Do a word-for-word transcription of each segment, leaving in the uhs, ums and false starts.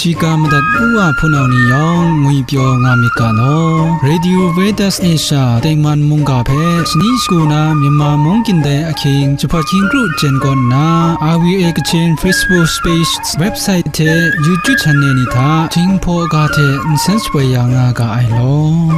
Shika madat u wa hpunau ni yawng ngwipyaw nga myit ga law. Radio Veritas Asia tengman mungga hpe shani shagu na Myanmar mung gindai ahkying jahpat hkying kru jen kaw nna, R V A Kachin Facebook page, website hte YouTube channel ni hta Jinghpaw ga hte nsen shapoi ya nga ga ai law.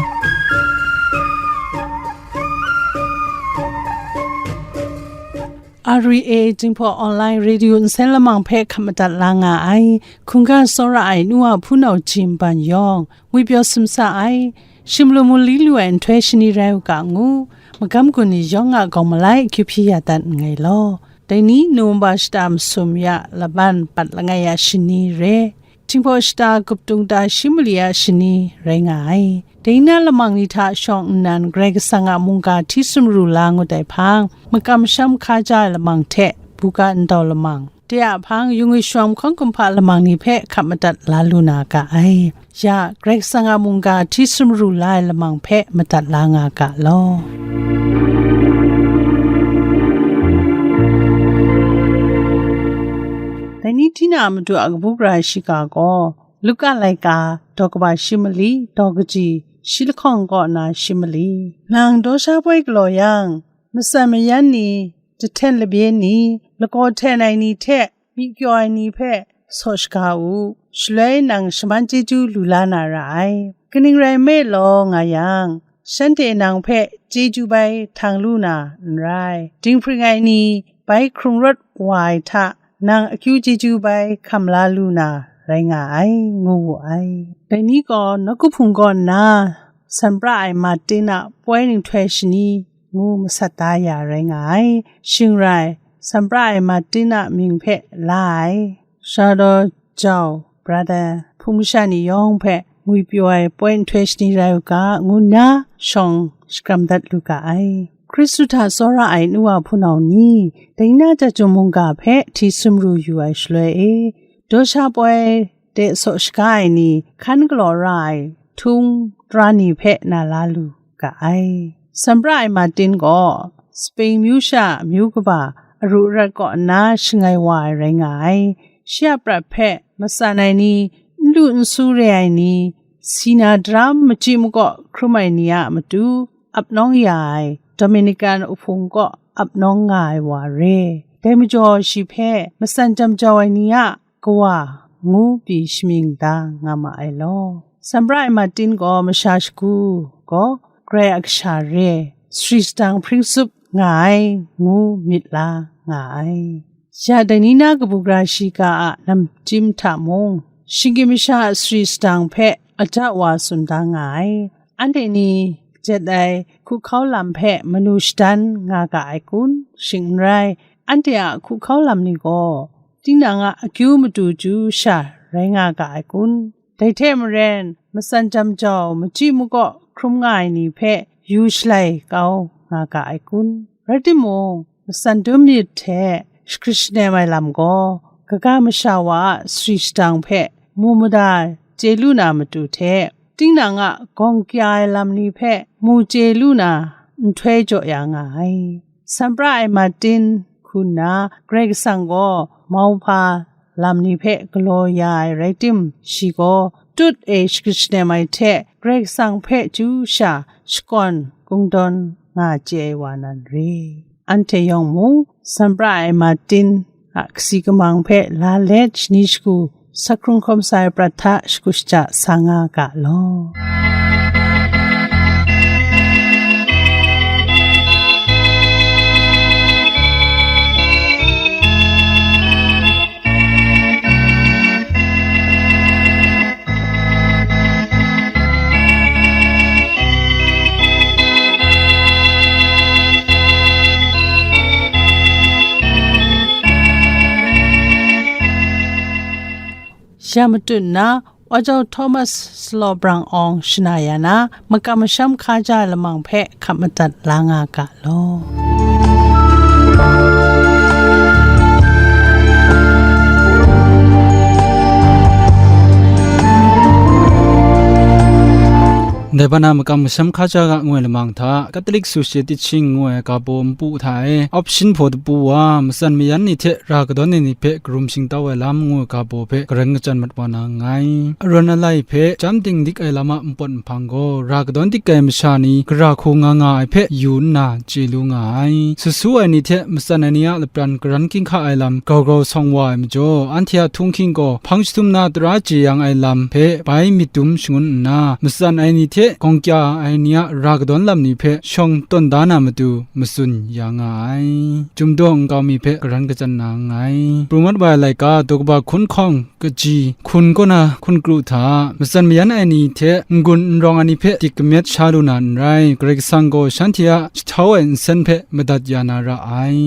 R V A Jinghpaw Online Radio nsen lamang hpe hkap madat la nga ai. Hkungga tsawra ai nu wa hpunau jim ban yawng, ngwipyaw simsa ai, shim lu mu li lu ai nhtoi shani rai u ga ngu, magam gun ni yawng a gawng malai akyu hpyi ya dat nngai law. Dai ni November shata masum ya laban pat langai ya shani re. Jinghpaw shata gup tung ta shi mali a shani rai nga ai. Dai na lamang ni hta shawng nnan Karai Kasang a mungga hti sumru la ngut ai hpang, makam masham hkaja ai lamang hte buga ndau lamang, de a hpang yung ai shawng hkawng kumhpa lamang ni hpe hkap madat la lu na ga ai. Ya, Karai Kasang a mungga hti sumru la ai lamang hpe madat la nga ga law. Dai ni Tina a matu a kabu gara shiga gaw, Luka laika, daw kaba shi mali, daw kaji, shi lahkawng kaw na shi mali. Nang daw sha poi galaw yang, matsan mayan ni, jahten labye ni, lagaw hten ai ni hte myi kyaw ai ni hpe saw shaga u, shaloi nang shaman chyeju lu la na ra ai. Kaning rai nme law nga yang, shanhte nang hpe chyeju bai htang lu na n rai. Dinghpring ai ni bai hkrung rawt wa ai hta, nang akyu chyeju bai hkam la lu na rai nga ai, ngu wu ai. Dai ni gaw nawku hpung kaw nna, sanpra ai Martin a poi nhtoi shani ngu masat da ya rai nga ai. Shing rai, sanpra ai Martin a mying hpe la ai, Shadaw Jau, Brother, hpung masha ni yawng hpe ngwipyaw ai poi nhtoi shani rai u ga, ngu nna shawng shakram dat lu ga ai. Hkristu hta tsawra ai nu wa hpunau ni, dai na jahtum mungga hpe hti sumru yu ai shaloi e, daw sha poi de saw shaga ai ni, hkan galaw ra ai htung tara ni hpe na la lu ga ai. Sanpra ai Martin gaw Spain myu sha amyu kaba aru arat kaw nna shangai wa ai rai nga ai. Shi a prat hpe matsan ai ni, n lu n su re ai ni, sina daram machyi makaw hkrum ai ni a matu ap nawng ya ai Dominican uhpung kaw ap nawng nga ai wa re. Dai majaw shi hpe matsan jam jau ai ni a kawa ngu pyi shamying da nga ma ai law. Sanpra ai Martin gaw masha shagu gaw Karai a kasha re, sari sadang hpring tsup nga ai, ngu myit la nga ai. Ya dai ni na kabu gara shiga a namchyim hta mung, shinggyim masha a sari sadang hpe aja wa tsun da nga ai. Anhte ni jet ai hkuhkau lam hpe manu shadan nga ga ai kun? Shing n rai, anhte a hkuhkau lam ni gaw tinang a akyu matu chyu sha rai nga ga ai kun? Dai hte maren, matsan jam jau, machyi makaw hkrum nga ai ni hpe yu shalai kau nga ga ai kun? Rai timung, matsan dum myit hte shakrit shanem ai lam gaw, kaga masha wa a sari sadang hpe mu mada chye lu na matu hte, tinang a gawng kya ai lam ni hpe mu chye lu na nhtoi jaw ya nga ai. Sanpra ai Martin hku nna, Karai Kasang gaw mauhpa lam ni hpe galaw ya ai rai tim, shi gaw tut e shakrit shanem ai hte Karai Kasang hpe chyu sha shakawn kungdawn nga chye ai wa nan re. Anhte yawng mung, Sanpra ai Martin a kasi kamang hpe la let shani shagu, sakhkrung hkawm sa ai prat hta shagu shaja sa nga ga law. Ya matut nna, Wa Jau Thomas Salaw Brang Awng shana ya na, makam masham hkaja ai lamang hpe hkap madat la nga ga law. Dai ban a makam masham hkaja ga ngu ai lamang hta, Catholic Social Teaching ngu ai ga baw npu hta e, option hpaw tapu wa, matsan mayan ni hte ra kadawn ai ni hpe karum shingtau ai lam ngu ai ga baw hpe garan kachyan mat wa na nngai. Arawn alai hpe chyam ting dik ai lam a npawt nhpang gaw, ra kadawn dik ai masha ni gara hku nga nga ai hpe yu nna chye lu nga ai. Susu ai ni hte matsan ai ni a lapran karan ginhka ai lam grau grau sawng wa ai majaw, anhte a htunghking gaw hpang jahtum na tara jeyang ai lam hpe bai myit dum shangun nna, matsan ai ni hte gawng kya ai ni a ra kadawn lam ni hpe shawng tawn da na matu matsun ya nga ai. Chyum daw nkau mi hpe karan kachyan na nngai. Pru mat wa ai laika daw kaba hkun hkawng kaji hkun kaw na hkun kru hta, matsan mayan ai ni hte n-gun n rawng ai ni hpe dik kamyet sha lu na n rai, Karai Kasang gaw shanhte a jahtau ai nsen hpe madat ya na ra ai.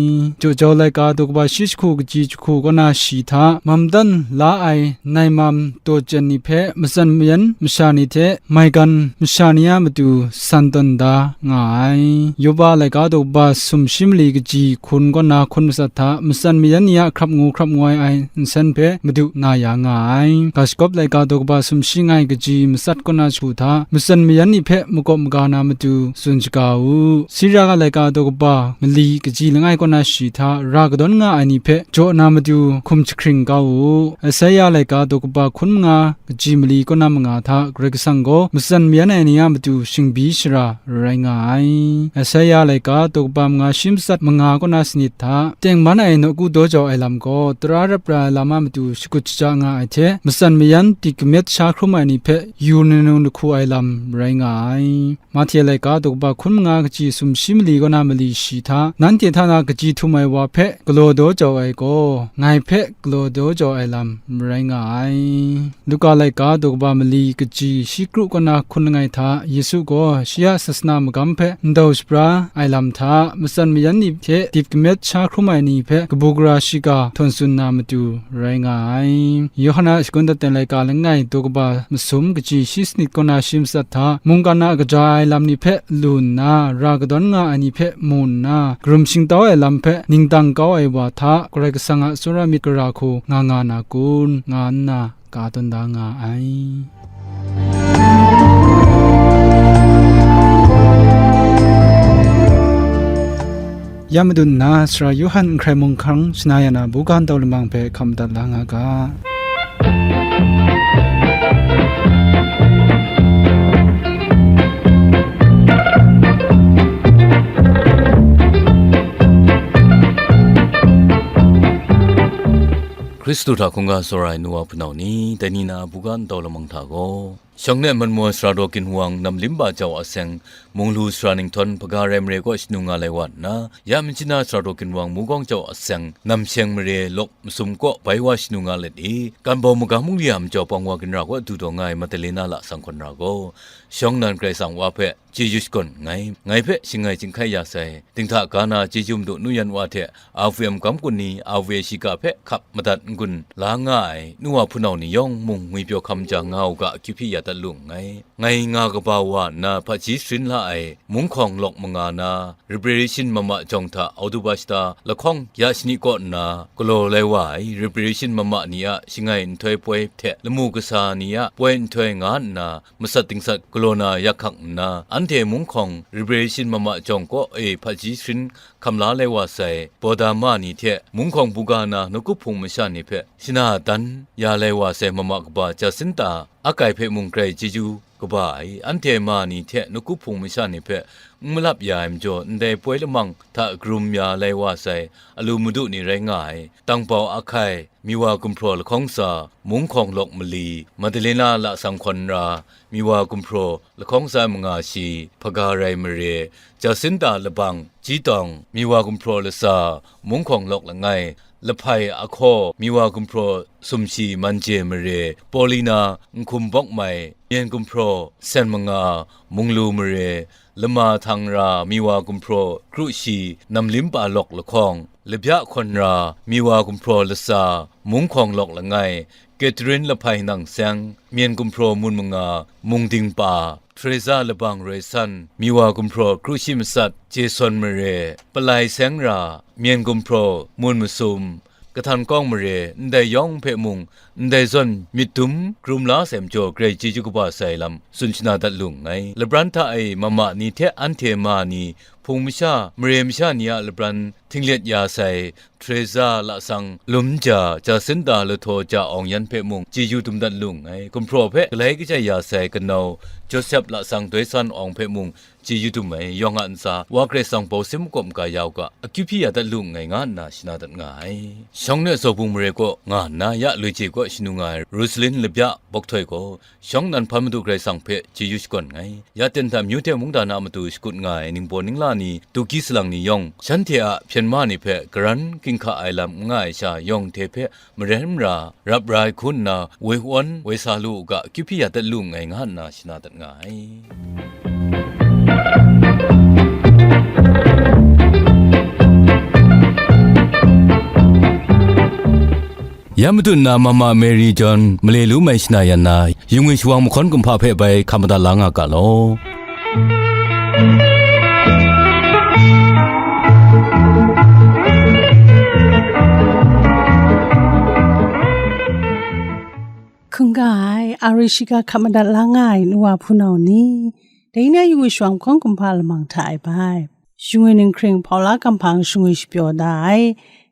Jaw jau laika daw kaba shi jahku kaji jahku kaw na shi hta, mam dan la ai naimam taw jen ni hpe, matsan mayan masha ni hte maigan masha ni a matu san tawn da nga ai. Yoba laika daw kaba sumshi mali kaji hkun kaw na hkun matsat hta, matsan mayan ni a hkrap ngu hkrap ngoi ai nsen hpe madu na ya nga ai. Ga shagawp laika daw kaba sumshi ngai kaji matsat kaw na jahku hta, matsan mayan ni hpe makawp maga na matu tsun shaga u. Sira laika daw kaba mali kaji langai kaw na shi hta, ra kadawn nga ai ni hpe jaw na matu hkum jahkring kau u. Aisaya laika daw kaba hkun manga kaji mali kaw na manga hta Karai Kasang gaw matsan mayan ai ni a matu shingbi shara rai nga ai. Aisaya laika daw kaba manga shi matsat manga kaw na sanit hta, tengman ai nawku daw jau ai lam gaw tara rap ra ai lam a matu shakut shaja nga ai hte, matsan mayan dik kamyet sha hkrum ai ni hpe yu nanu lahku ai lam rai nga ai. Mahte laika daw kaba hkun manga kaji sumshi mali kaw na mali shi hta, nanhte hta na kaji htum ai wa hpe galaw daw jau ai gaw, ngai hpe galaw daw jau ai lam marai nga ai. Luka laika daw kaba mali kaji shi kru kaw na hkun langai hta, Yesu gaw shi a sasana magam hpe ndau shabra ai lam hta, matsan mayan ni hte dip kamyet sha hkrum ai ni hpe kabu gara shiga htawn tsun na matu rai nga ai. Yawhan a shagun dat ai laika langai daw kaba masum kaji shi sanit kaw na shi matsat hta, mungkan a kaja ai lam ni hpe lu nna, ra kadawn nga ai ni hpe mu nna, karum shingtau ai lam hpe ningdang kau ai wa hta, Karai Kasang a tsawra myit gara hku nga nga na kun, nga nna ka tawn da nga ai. Ya madun nna, Sara Yawhan n hkrai mung hkang shana ya na buga ntau lamang hpe hkam madat la nga ga. Hkristu hta hkungga tsawra ai nu wa hpunau ni, dai ni na buga ntau lamang hta gaw, shawng nnan manmawng sara daw ginwang namlim ba jau a seng, munglu sara ninghtawn hpaga rai mare kaw shanu nga lai wa nna, ya machyin na sara daw ginwang mungkawng jau a seng, namsheng mare lawk masum kaw bai wa shanu nga let i, kan bau magam mungli a majaw pawng wa ginra kaw du taw nga ai Madalena lasang hkawn ra gaw, shawng nnan Karai Kasang Wa hpe chyeju shakawn nngai, ngai hpe shingai chyinghkai ya sai, dinghta ga na chyeju madu nu yan wa hte, A V M gam kun ni, A V A shiga hpe hkap madat n-gun la nga ai nu wa hpunau ni yawng mung ngwipyaw hkam ja nga u ga, akyu hpyi ya dat lu nngai. Ngai nga kaba wa nna hpaji sharin la ai, munghkawng lawk manga na, Reparation Mama jawng hta Auduba shata lahkawng ya shani kaw nna galaw lai wa ai, Reparation Mama ni a shingai nhtoi poi hte lamu kasa ni a poi nhtoi nga nna, masat dingsat galaw na yak hkak nna, anhte munghkawng Reparation Mama jawng kaw e hpaji sharin hkam la lai wa sai, Bawda ma ni hte munghkawng buga na nawku hpung masha ni hpe shana dan ya lai wa sai mama kaba Jacinta Akai hpe mung grai chyeju kaba ai, anhte ma ni hte nawku hpung masha ni hpe n malap ya ai majaw, ndai poi lamang hta karum ya lai wa sai, alu madu ni rai nga ai, Tangbau Akai, Miwa gumhpraw lahkawng sa, munghkawng lawk mali, Madalena lasang hkawn ra, Miwa gumhpraw lahkawng sa manga shi, hpaga rai mare, Jacinta labang, Jitawng, Miwa gumhpraw lasa, munghkawng lawk langai, Lahpai Ahkaw, Miwa gumhpraw sumshi, manje mare, Paulina, nhkum bawk mai, Myen gumhpraw, sen manga, munglu mare, Lama Htangra, Miwa gumhpraw kru shi, namlim pa lawk lahkawng, Labya Hkawn ra, Miwa gumhpraw lasa, munghkawng lawk langai, Catherine Lahpai Nang Seng, Myen gumhpraw mun manga, mungding pa, Teresa Labang Roi San, Miwa gumhpraw kru shi matsat, Jason Mare, Palai Seng ra, Myen gumhpraw mun masum, Kahtan Kawng Mare, ndai yawng hpe mung, Ndai zawn myit dum krum la sai majaw, grai chyeju kaba sai lam tsun shana dat lu nngai. Labran hta e mama ni hte anhte ma ni, hpung masha, mare masha ni a labran htinglet ya sai, Teresa lasang, lum ja, ja sinda lahtaw ja awng yan hpe mung chyeju dum dat lu nngai. Gumhpraw hpe galai kajai ya sai kanau Josep lasang doi san awng hpe mung chyeju dum ai, yawng a ntsa, Wa Karai Kasang bau sim makawp maga ya u ga, akyu hpyi ya dat lu nngai, nga nna shana dat nga ai. Shawng ne Zawbung mare kaw nga nna, ya Loi Hte kaw shanu nga ai Rosalin Labya Bawk Htoi gaw, shawng nnan hpan Madu Karai Kasang hpe chyeju shakawn nngai. Ya ten hta amyu hte mungdan a matu shakut nga ai ningbaw ningla ni, dawki salang ni yawng, shanhte a hpyen ma ni hpe karan ginhka ai lam n nga ai sha, yawng hte hpe maren mara rap ra ai hku nna, woi awn woi sa lu u ga, akyu hpyi ya dat lu nngai, nga nna shana dat nga ai. Ya matut nna Mama Mary John male lu mai shana yan na, yu ngwi shawang mahkawn kumhpa hpe bai hkam madat la nga ga law. Hkungga ai, a ri shiga hkap madat la nga ai nu wa hpunau ni, dai na yu ngwi shawang mahkawn kumhpa lamang hta e bai, yu ngwi ninghkring hpaw la kamhpang yu ngwi shapyaw da ai,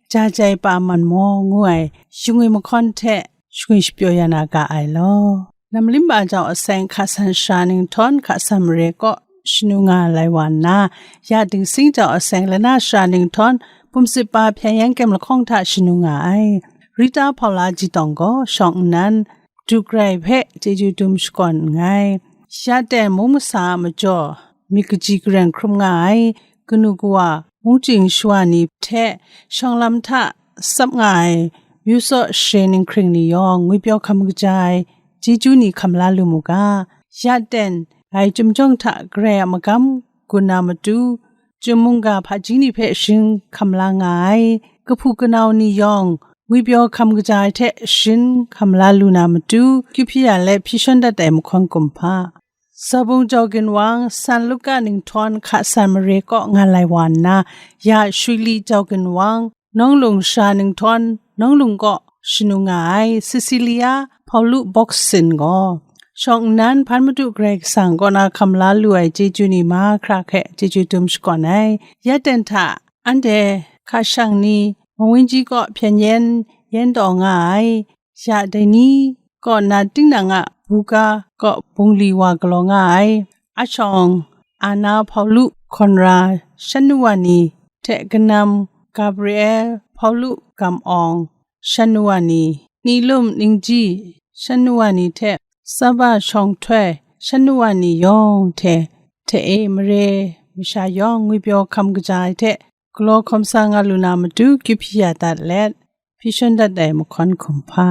ja jai pa man maw ngu ai yu ngwi mahkawn hte yu ngwi shapyaw ya na ga ai law. Nam limba jau aseng hka san shara ninghtawn hka san mare kaw shanu nga lai wa nna, ya dingsing jau aseng lana shara ninghtawn pumsip pa hpyen yan kyem lahkawng hta shanu nga ai. Rita hpaw la jitawng gaw shawng nnan, Madu Karai hpe chyeju dum shakawn nngai. Ya ten mung masa a majaw, myit kaji gareng hkrum nga ai, kanu kawa, mungchying shawa ni hte shawng lam hta tsap nga ai, myu tsaw share ninghkring ni yawng, ngwipyaw hkam kaja ai, chyeju ni hkam la lu mu ga. Ya ten, dai chyum jawng hta Karai a magam gun na matu, chyum mungga hpaji ni hpe sharin hkam la nga ai, kahpu kanau ni yawng, ngwipyaw hkam kaja ai hte sharin hkam la lu na matu, kyu hpyi ya let hpyi shawn dat ai mahkawn kumhpa. Zabung jau ginwang, San Luka ninghtawn hka san mare kaw nga lai wa nna, ya Shuli jau ginwang, Nawng Lung shara ninghtawn, Nawng Lung kaw shanu nga ai, Cecilia, Paulu Bawksin gaw, shawng nnan hpan Madu Karai Kasang kaw na hkam la lu ai chyeju ni mahkra hkra hte chyeju dum shakawn ai. Ya ten hta, anhte hka shang ni, Mawin ji kaw hpyen yen, yen taw nga ai, ya dai ni kaw na tinang a buga kaw bungli wa galaw nga ai, a shawng, Ana Paulu hkawn ra, shanu wa ni, hte kanam Gabriel Paulu gam awng, shanu wa ni, Nilum Ningji, shanu wa ni hte Saba shawng htoi, shanu wa ni yawng hte, hte e mare masha yawng ngwipyaw hkam kaja ai hte, galaw hkawm sa nga lu na matu kyu hpyi ya dat let, hpyi shawn dat ai mahkawn hkumhpa.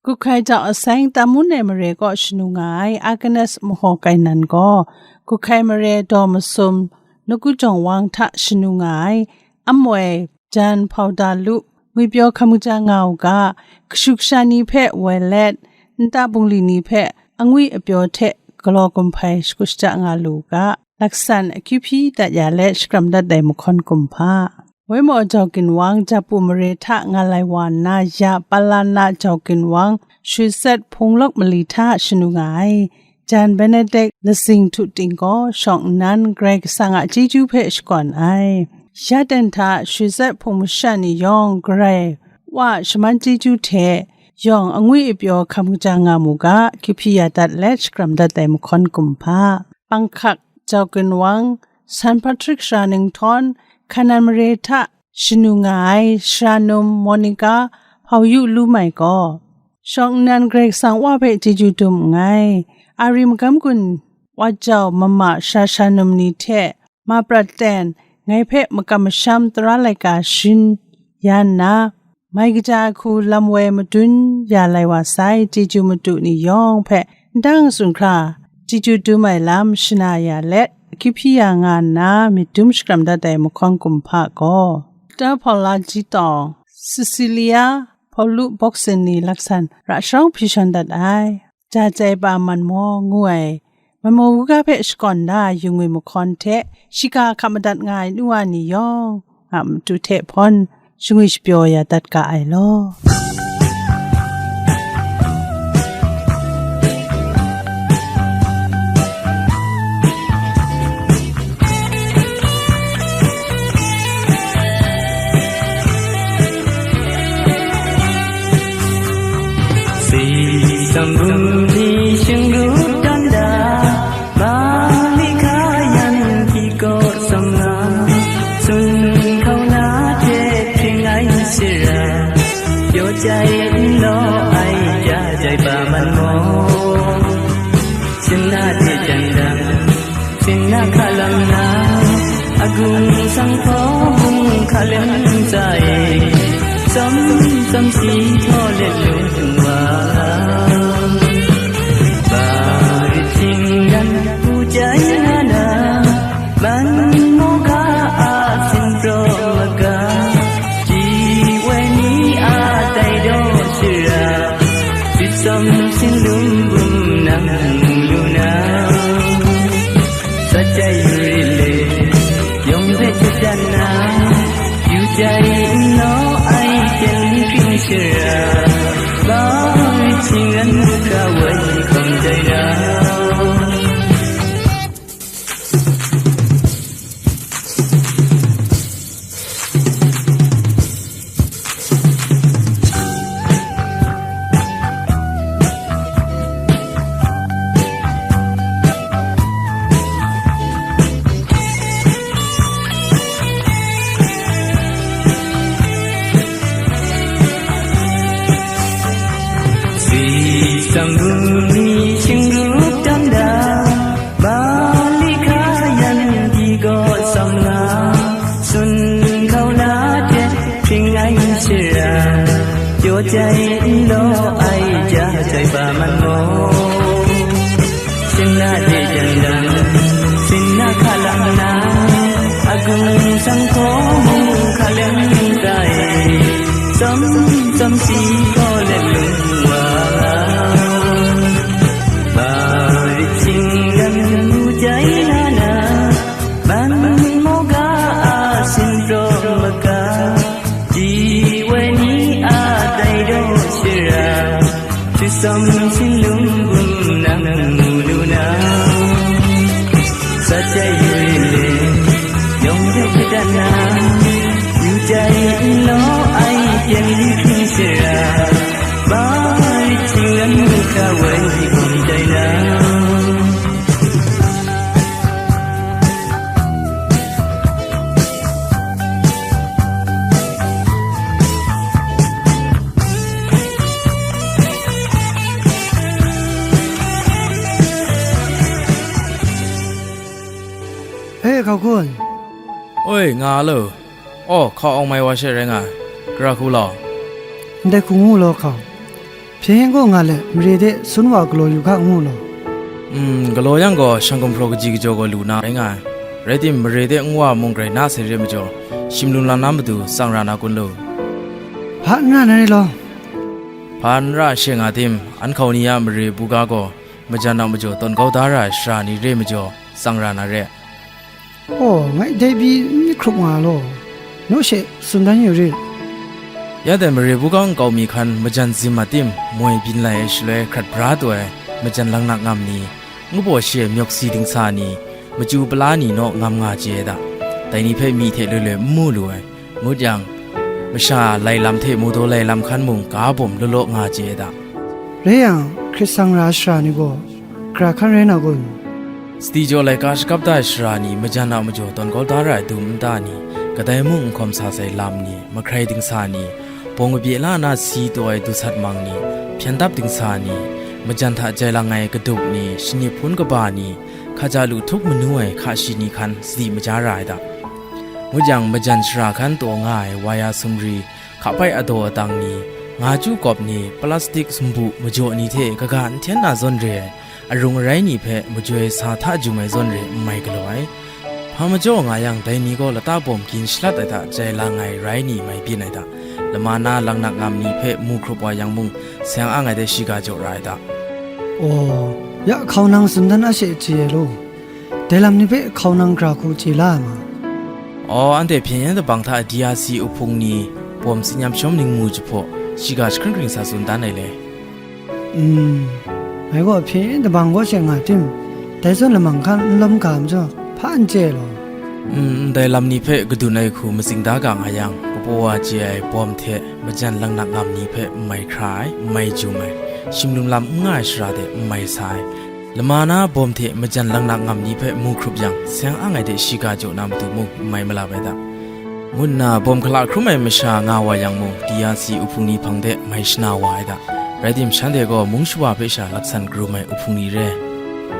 Kuhkai jau aseng Tamun ai mare kaw shanu nga ai Agnes Mahaw Kainan gaw, Kuhkai mare daw masum, Nawku Jawng Wang hta shanu nga ai, Amoi, Jan Hpau Da Lu, ngwipyaw hkam kaja nga u ga, kashu kasha ni hpe woi let, nta bungli ni hpe angwi apyaw hte galaw gumhpai shakut shaja nga lu u ga, laksan akyu hpyi dat ya let shakram dat ai mahkawn kumhpa. Woi maw jau ginwang, Japu mare hta nga lai wa nna, ya Palana jau ginwang, Shwi Zet Hpung Lawk Mali hta shanu nga ai, Jan Benedict Lasing Htu Ting gaw shawng nnan Karai Kasang a chyeju hpe shakawn ai. Ya ten hta Shwi Zet Hpung masha ni yawng Karai Wa a shaman chyeju hte yawng angwi apyaw hkam kaja nga mu ga, kyu hpyi ya dat let shakram dat ai mahkawn kumhpa. Panghkak jau ginwang, San Patrick shara ninghtawn, Hkanan mare hta shanu nga ai shara num Monica Hpau Yu Lu Mai gaw, shawng nnan Karai Kasang Wa hpe chyeju dum nngai. A ri magam gun Wa jau mama shara sha num ni hte ma prat ten, ngai hpe makam masham tara laika sharin ya nna, mai kaja ai hku lam woi madun ya lai wa sai, chyeju madu ni yawng hpe ndang tsun hkra, chyeju dum ai lam shana ya let, akyu hpyi ya nga nna, myit dum shakram dat ai mahkawn kumhpa gaw, ta Paula Jitawng, Cecilia, Paulu Bawksin ni laksan ra sharawng hpyi shawn dat ai. Ja jai pa man maw ngu ai, man maw wuga hpe shakawn da ai yu ngwi mahkawn hte, shiga hkap madat nga ai nu wa ni yawng a matu hte hpawn, shangwi shapyaw ya dat ga ai law. Agung sang hpawng hkalem ntsa e, tsawm tsawm si htaw let lung wa. Barit htingdan hku jai na na, man mawga a sinpraw maga, ji wai ni a tai daw shara, sit tsawm sin lum bum nang mu lu na. Sat jai yu rit le, yawng hpe htet dat na, yu jai n law ai teng hkring shara, ba rit htingdan hkra wai hkawm jai na. Si tsang gun ni shingrup dan da, Bali hka yan di gaw tsawm nga, sun hkau la hte hpring ai shara, pyaw jai n law ai ja jai ba man maw? Sin na de jan dan, sin na hka lang na, agung sang hkaw mung hkalem ntsa e, tsawm tsawm si hkaw let lung wa. Barit htingdan hku jai na na, man mawga a sinpraw maga, ji wai ni a tai daw shara, sit tsawm sin lum bum nang mu lu na. Sat jai yu rit le, yawng hpe htet dat na, yu jai n law ai teng hkring shara, barit htingdan hkra wai hkawm jai na. E, hkau kun. Oi, nga lo. Aw, hkau awng mai wa she rai nga ai. Gara hku law. Ndai hku ngu law, hkau. Hpyen yen gaw nga let, mare de sun wa galaw yu hka ngu law. Mm, galaw yang gaw, shang gumhpraw kaji kajaw gaw lu na rai nga ai. Rai tim, mare de nwa mung grai na sai re majaw, shim lung lang na matu tsang ra na kun lu? Hpa n ra na re law. Hpa n ra she nga tim, an hkau ni a mare buga gaw, majan a majaw tawn kau da ra ai sara ni re majaw, tsang ra na re. Aw, ngai dai pyi n myit hkrup nga law, naw she tsun dan yu rit. Ya dai mare buga nkau mi hkan majan zim a tim moi byin lai ai shaloi hkrat bra taw ai majan langnak ngam ni, ngu baw shi ai myawk si dingsa ni, machyu pala ni naw ngam nga chye ai da, dai ni hpe myi hte loi loi n mu lu ai, ngut yang, masha lai lam hte mawdaw lai lam hkan mung ga bawm law law nga chye ai da. Rai yang, hkrit sang ra ai sara ni gaw, gara hkan rai na kun? Sadi jaw laika shakap da ai sara ni majan a majaw tawn kau da ra ai dum nta ni, kadai mung n hkawm sa sai lam ni, mahkrai dingsa ni, bawng kabye la na si taw ai dusat mang ni, hpyen dap dingsa ni, majan hta jai lang ai kadup ni, shanip hpun kaba ni, hkaja lu htup manu ai hka shi ni hkan sadi maja ra ai da. Ngut yang, majan sara hkan taw nga ai waya sumri, hkapai adaw atang ni, nga chyu kawp ni, plastik sumbu majaw ni hte kaga n hten na zawn re ai, arung arai ni hpe majoi sa hta jum ai zawn re n mai galaw ai. Hpa majaw nga yang, dai ni gaw lata bawm gin shalat ai hta jai lang ai rai ni mai byin ai hta, lama na langnak ngam ni hpe mu hkrup wa yang mung, seng ang ai de shiga jaw ra ai hta. Aw, ya hkau nang tsun dan a she chye ai law. Dai lam ni hpe hkau nang gara hku chye la ai ma? Aw, anhte hpyen yen dabang hta D R C uhpung ni, bawm tsin yam shawm ningmu jahpaw, shiga jahkring hkring sa tsun dan ai le. Mm, ngai gaw hpyen yen dabang kaw she nga tim, dai zawn lamang hkan n lawm ga majaw, hpa n chye ai law. Mm, ndai lam ni hpe kadun ai hku matsing da ga nga yang, kapaw wa chye ai bawm hte majan langnak ngam ni hpe n mai hkra ai, n mai jum ai, shim lum lam n nga ai sara de n mai sa ai, lama na bawm hte majan langnak ngam ni hpe mu hkrup yang, seng ang ai de shiga jaw na matu mung n mai malap ai da, ngu nna bawm hkala hkrum ai masha nga wa yang mung, D R C uhpung ni hpang de mai shana wa ai da. Rai tim, shanhte gaw mung shawa hpe sha laksan karum ai uhpung ni re.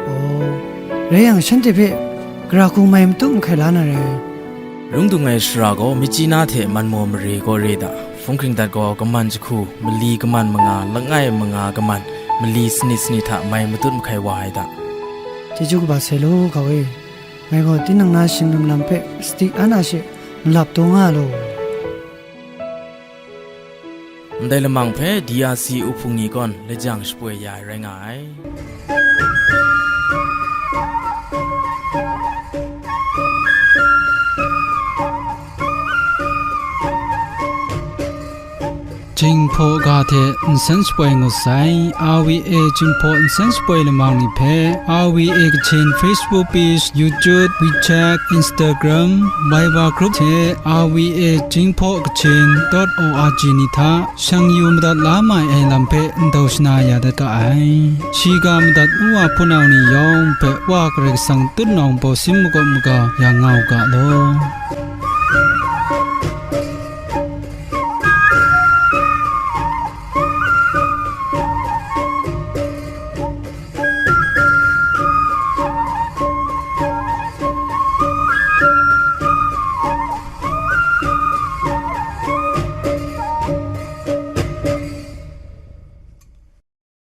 Aw, rai yang, shanhte hpe gara hku mai matup mahkai la na re. Lung dung ai shara gaw michyi na hte man maw mare gaw re da, hpung hkring dat gaw kaman jahku, mali kaman manga, langai manga kaman, mali sanit sanit hta mai matut mahkai wa ai da. Chyeju kaba sai law, ga e. Ngai gaw tinang na shinglim lam hpe sadi an a she malap taw nga law. Ndai lamang hpe D R C uhpung ni kawn lajang shapoi ya ai rai nga ai. Jinghpaw ga hte nsen shapoi ngut sai, R V A Jinghpaw nsen shapoi lamang ni hpe, R V A Kachin Facebook page, YouTube, WeChat, Instagram, Viber group hte R V A Jinghpaw Kachin dot O R G ni hta shang yu madat la mai ai lam hpe ndau shana ya dat ga ai. Shiga madat ngu wa hpunau ni yawng hpe Wa Karai Kasang tutnawng baw sin makawp maga ya nga u ga law.